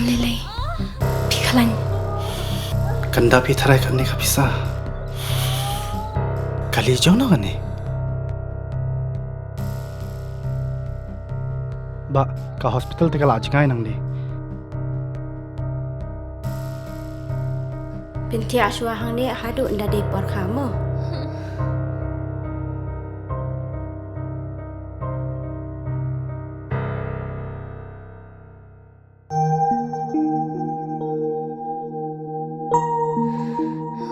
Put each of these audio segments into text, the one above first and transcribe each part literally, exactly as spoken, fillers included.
Lele, phi khlañ. Kanda phi tharai kane ka pisa. Kali jong no kane. Ba, ka hospital te ka la jngai nang di. Pynthia shwa hangne haduh nda dei por kha mo.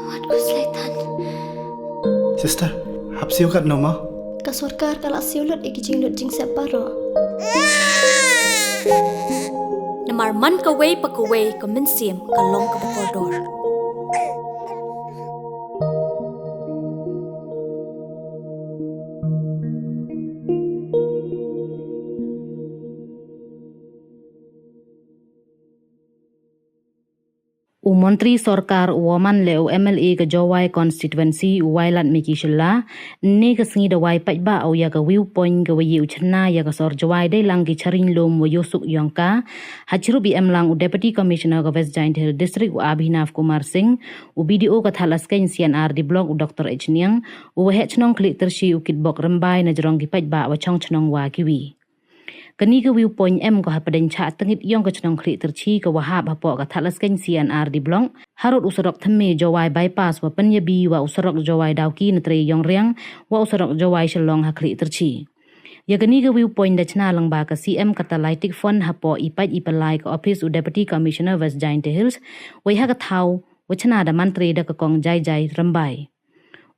Wat ku slaitan. Sister, hap siew kat no ma? Ka sorkar ka la siew lut i ki jinglut jingsep baroh. Namar man kawei pa kawei ka mynsiem ka long kaba kordor. U Montri Sorkar u wa man le u M L A ka Jowai Constituency u Wailadmiki Shylla, ynne ka sngi da wai paidbah u ya ka view point ka wa ye u chna ya ka sor Jowai dei lang ki chariñ lum wa yoh suk yong ka. Hachrup i em lang u Deputy Commissioner ka West Jaintia Hills District u Abhinav Kumar Singh, u B D O ka Thadlaskein C and R D Block u Doctor H Niang, u waheh chnong Khlieh Tyrchi u Kitbok Rymbai na jrong ki paidbah wa chong chnong wa kiwi. Kani ka view point em ko hapdeng chah tngit yong ka chnong Khlieh Tyrchi ka wa hap hapoh ka Thadlaskein C and R D Block, harud u surok thymme Jowai Bypass wa pynyabi wa u surok Jowai Dawki na tre yong riang, wa u surok Jowai Shillong ha Khlieh Tyrchi. Ya kani ka view point da chna lang ba ka C M kata lai tik fon hapoh i pait i palai ka office u Deputy Commissioner West Jaintia Hills, wei ha ka thaw wa chna da man tre da ka kong Jai Jai Rymbai.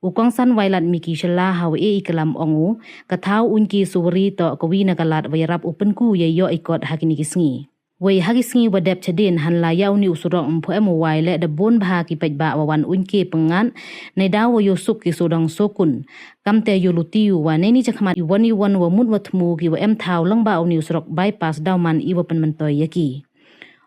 U kongsan Wailadmiki Shylla ha wa e i klam ong u, ka thaw uñ ki suwari toh ka wi na ka lad wa yarap u pynku ya yoh i kot ha kini ki sngi. Wei ha ki sngi wa dep chadien hanla ya uni u surok ym phu em u wai le da bun bha ki paidbah wa wan uñ ki pyngat, neidaw wa yoh suk ki sodong sokun. Kamte yoh luti u wa neini chakhmat i wan i wan wa mut wa thmu ki wa em thaw lang ba uni u surok bypass daw man i wa pynmyntoi ya ki.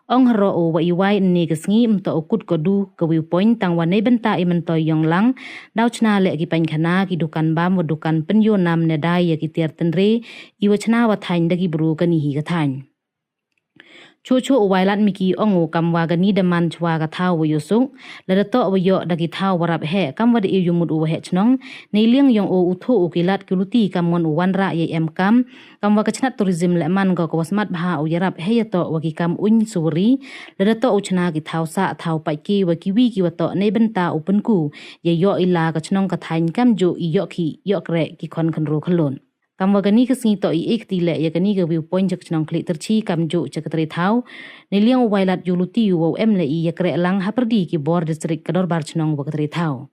Ong haroh u wa i wai ynne ka sngi ym toh u kut ka du ka view point tang wa neibynta i myntoi yong lang, daw chna le ki painkhana, ki dukan bam wa dukan pynyoh nam ne dai ya ki tiar tynre, i wa chna wa thaiñ da ki bru kani hi ka thaiñ. Chuh chuh u Wailadmiki ong u kam wa kani da man chwa ka thaw wa yoh suk, lada toh wa yoh da ki thaw wa rap heh, kam wa da i u mut u waheh chnong, nei liang yong u u thuh u ki lad ki luti kam ngon u wanrah ya i em kam, kam wa ka chnat tourism le man ko ka wa smat bha u yarap heh ya toh wa ki kam uñ suwari, lada toh u chna ki thaw sah thaw pait ki wa kiwi ki wa toh neibynta u pynku, ya yoh i la ka chnong ka thaiñ kamjuh i yoh ki yoh kreh ki khon khynru khlun. Kam wa kani ka sngi toh i ek ti le ya kani ka view point cha ka chnong Khlieh Tyrchi kamjuh cha ka tre thaw, nei liang u Wailad yoh luti u wa u em le i ya kreh lang hapyrdi ki bor district ka dorbar chnong wa ka tre thaw.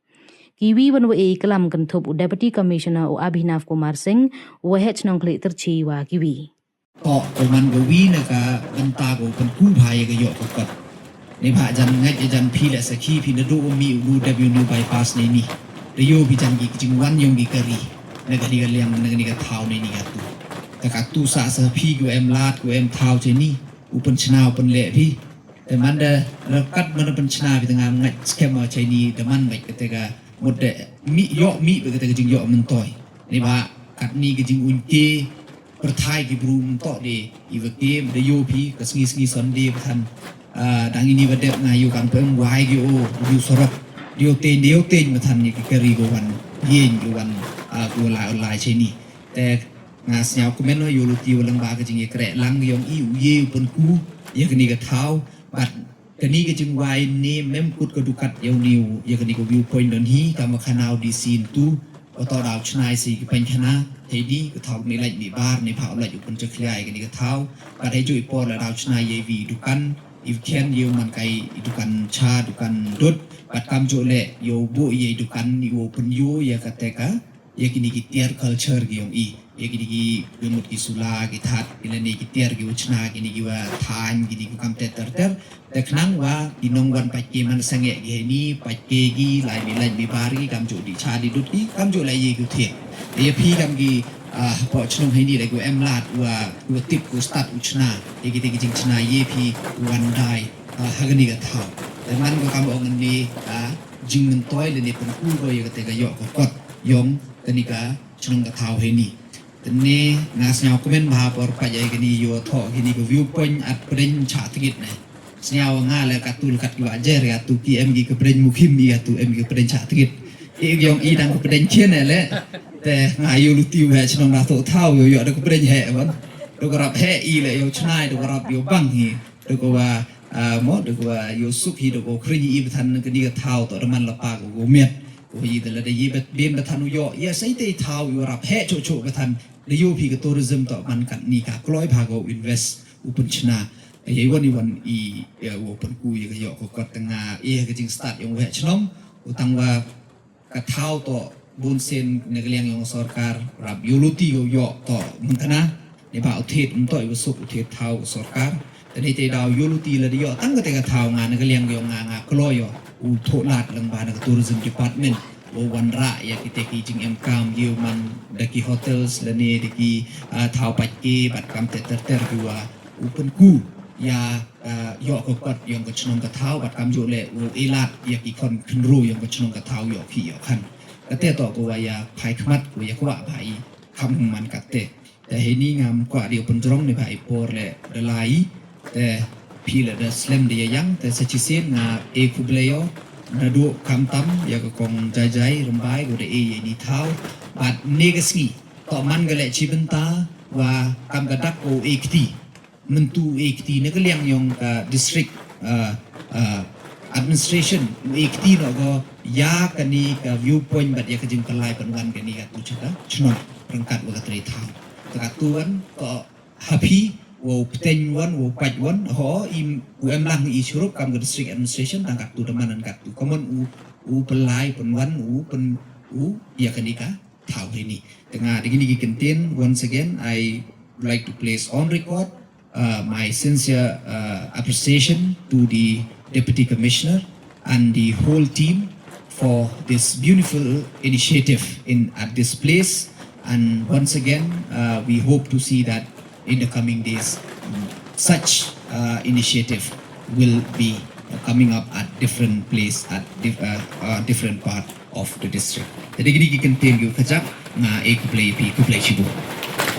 Kiwi wan wa e i klam kynthup u Deputy Commissioner u Abhinav Kumar Singh, u waheh chnong Khlieh Tyrchi wa kiwi. Toh, ko man ko wi na ka bynta ko pynku bha ya ka yoh ka kot. Neibhah jan ngait ya jan phi le sakhi phi na du u mi u du W N U bypass neini. Da yoh phi jan ki jingwan yong ki kari. Na kani ka liang, na kani ka thaw neini ka tu. Ta ka tu sa sa phi ko em lad, ko em thaw cheini. U pynchna, u pynleh phi. Te man da, la kat man da pynchna phi te ngam ngait skhem wa cheini, da man bait kate ka mut da mi, yoh mi bait kate ka jingyoh myntoi. Neibhah katni ka jinguñ ke, pyrthai ki bru ym toh de, i wa ke, da yoh phi, ka sngi sngi Sunday pathan, ah, dang ini wa dep nga yoh kam pem wai ki o, u sorok, da yoh teiñ, da yoh teiñ pathan ya ki kari ko wan, ieñ ko wan, ah, ko lai, lai cheini. Te nga sñiaw kmen wa yoh luti wa lang ba ka jingyakreh lang yong i u ye u pynku ya kani ka thaw, bad kani ka jingwai ne mem kut ka dukat ya uni u, ya kani ka view point don hi, kam wa khana u D C ntu, wa toh daw chna i si ki painkhana, te di ka thaw mi lait mi bar, neibhah u lait u pynchakhlia ya kani ka thaw, bad hei ju i por la daw chna ya i wi dukan, i khian ya u man kai i dukan cha, dukan dud, bad kamjuh le ya u buh ya i dukan, i wa pynyoh ya kate ka, ya kini ki tiar culture ki yong i, ya kini ki, ki mut ki sula, ki that, ki lane ki tiar ki wa chna, kini ki wa thaiñ, kini ki kam ter ter ter. Te khnang wa ki nongwan pait ke man sangeh ki heini, pait ke ki, lai mi, lai mi bar ki, kamjuh di cha di dud ki, kamjuh lai ye ki thied. Te ya phi kam ki, ah, hapoh chnong heini le ko em lad, wa, wa tip ko stad u chna, ya ki te ki jingchna ye phi wan dai, ah, ha kani ka thaw. Te man ko kam ong ni, ah, jingmyntoi lane pynku ko ya kate ka yoh ka kot yong kani ka chnong ka thaw heini. Te ne nga sñiaw kmen bha por pait ya kani yoh thoh kini ka view point at pdeng chah tngit ne. Sñiaw nga le katu le kat ki wa jer, katu ki em ki ka pdeng mukhim, i katu em ki ka pdeng chah tngit. I yong i dang ka pdeng khian e le. Te nga yoh luti u heh chnong da toh thaw, yoh yoh da ka pdeng heh wan. Da ka rap heh i le yoh chnai, da ka rap yoh bang hi. Da ka wa, ah, mo, da ka wa yoh suk hi, da ka khring i ba than ka ni ka thaw toh da man la pa ka ko miat. Ko i da la da i ba bem ba than u yoh. Ya sai te thaw yoh rap heh choh choh ba than. Da yoh phi ka tourism toh man kat ni ka kloi ba ko invest u pynchna. Ya i wan i wan i, ya u pynku ya ka yoh ka kot tang nga, ya ka jingstad yong u heh chnong. U tang wa ka thaw toh bun sien na ka liang yong sorkar, rap yoh luti yoh yoh toh mynta na, ni ba u thied mynta i wa suk u thied thaw sorkar. Te ni te daw yoh luti la da yoh tang ka te ka thaw nga na ka liang yong nga, nga kloi yoh u thoh lad lang ba na ka tourism department. Wa wanrah ya ki te ki jingem kam yow man da ki hotels lane da ki, ah, thaw pait ke bad kam te ter ter ki wa u pynku ya, ah, yoh ka kot yong ka chnong ka thaw bad kam ju le u e lad ya ki khon khynru yong ka chnong ka thaw yoh ki yoh khan. Ka te toh ka wa ya phai khmat ka wa ya kwah ba i kham man ka te. Te hini ngam kwah di u pynjrong ni ba i por le da lai. Te phi le da slem di ya yang, te sa chisien nga e khublei yoh. Na du kham tam ya ka kong Jai Jai Rymbai ko da e ya ni thaw. Bad ne ka sngi toh man ka le chi bynta wa kam ka dak ko e kti. Myntu e kti na ka liang yong ka district, ah, ah, administration, e kti no ko ya ka ni ka viewpoint bad ya ka jingpynlai pynwan ka ni ka tu chata chnong ryngkat wa ka trei thaw. Te ka tu wan ko ha phi, wow pteng wan, wow pait wan, ho, i, u em lang i churup kam ka district administration, tang ka tu da man ka tu. Ka mon u, u pynlai pynwan, u pyn, u ya ka ni ka thaw hini. Te nga da kini ki kyntien, once again, I would like to place on record, uh, my sincere, uh, appreciation to the Deputy Commissioner and the whole team for this beautiful initiative in, at this place. And once again, uh, we hope to see that in the coming days, mm, such, uh, initiative will be, uh, coming up at different place, at dif-, uh, uh, different part of the district. Te da kini ki kyntien ki wa khajak, nga e khublei phi, khublei chiboon.